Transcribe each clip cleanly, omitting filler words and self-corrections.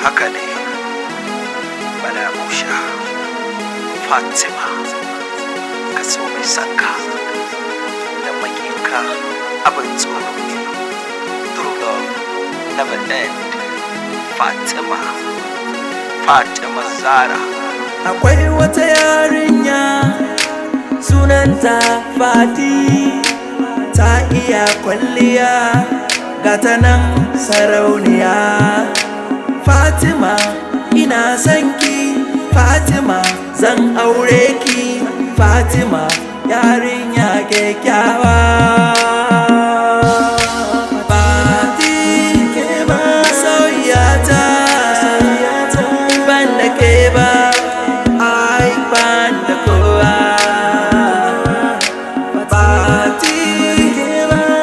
Haka ne, Bala Musha, Fatima, ka so mai sanka da makinka abin tsoro ne. True love never end. Fatima, Fatima Zara. Akwai wata yarinya sunanta Fati, ta iya kwalliya, gata nan sarauniya. Fatima, ina son ki. Fatima, zan aure ki. Fatima, yarinya kyakkyawa. Fati, masoyiyata, ban da ke ba, ai ban da kowa. Fati,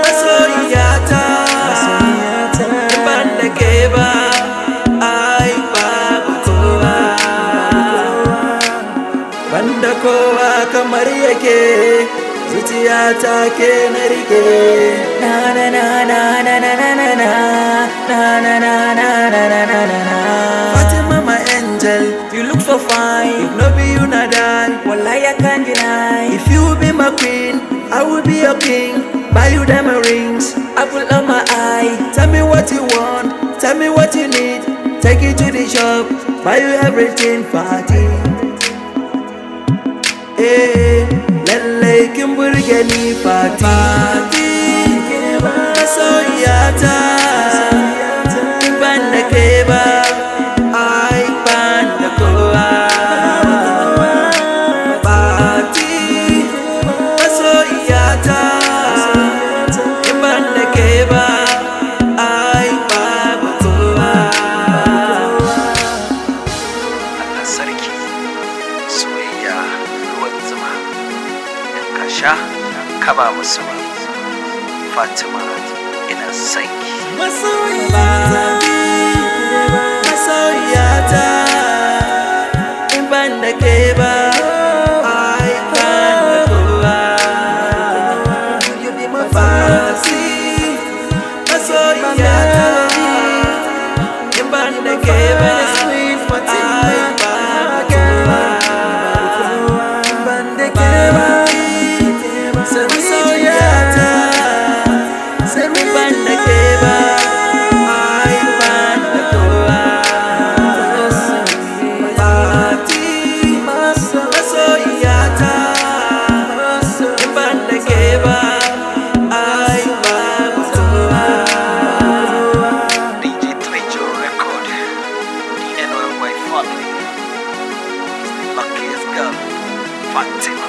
masoyiyata, ban da ke ba, ai babu kowa. Banda kowa kamar yake, zuciyata ke na rike. Na na na na na na na na na na na na na na na na na na. Fatima, my angel, You look so fine. If no be you na die. Wallahi I can't deny. If you be my queen, I will be your king. Buy you diamond rings, Apple on my eye. Tell me what you want, tell me what you need. Take you to the shop, buy you everything, Fati. Eh, lallai kin burge ni, Fati. Fati, masoyiyata, ban da ke ba, ai ban da kowa. Fati, masoyiyata, ban da ke ba, ai babu kowa. Allah sarki, soyayya ruwan zuma, in ka sha ka ba musu. Fatima, ina son ki. Masoyiyata, in ban da ke ba, ai ban da kowa. You be my Fati, masoyiyata, in ban da ke ba, sweet Fatima. Ai babu kowa. Ban da ke ba. Masoyiyata, in ban da ke ba, ai ban da kowa. Fati, masoyiyata, in ban da ke ba, ai babu kowa. DJ Treasure Record, the NYY family is the luckiest girl, Fatima.